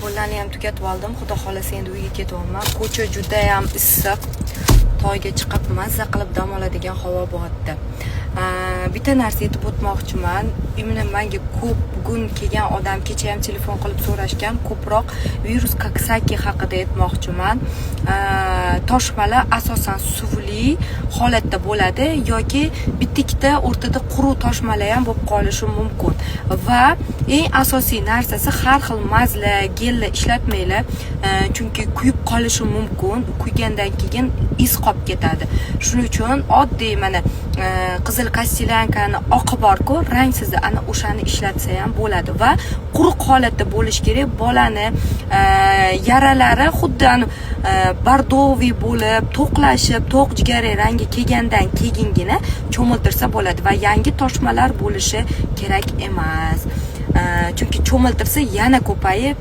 Bolalarni ham tugatib oldim. Xudo xohlasa, endi uyga ketyapman. Ko'cha judayam issiq. Toyga chiqib mazza qilib dam oladigan havo bo'lyapti. Bitta narsa aytib o'tmoqchiman. Именно manga ko'p bugun kelgan odam, kecha ham telefon qilib so'rashgan, ko'proq virus Koksaki haqida aytmoqchiman. Toshmalar asosan suvli holatda bo'ladi yoki bitta ikkita o'rtada quruq toshmalar ham bo'lib qolishi mumkin. Va eng asosiy narsasi, har xil mazla, gellar ishlatmanglar, chunki kuyib qolishi mumkin. Kuygandan keyin iz qolib ketadi. Shuning uchun oddiy mana qizil кастелянка ni oqi borku, rangsizi, ana o'shani ishlatsa ham bo'ladi va quruq holatda bo'lishi kerak. Bolani yaralari xuddi ani бордовый bo'lib, to'qlashib, to'q jigarrang rangi kelgandan keyingina cho'miltirsa bo'ladi va yangi toshmalar bo'lishi kerak emas. Chunki cho'miltirsa, yana ko'payib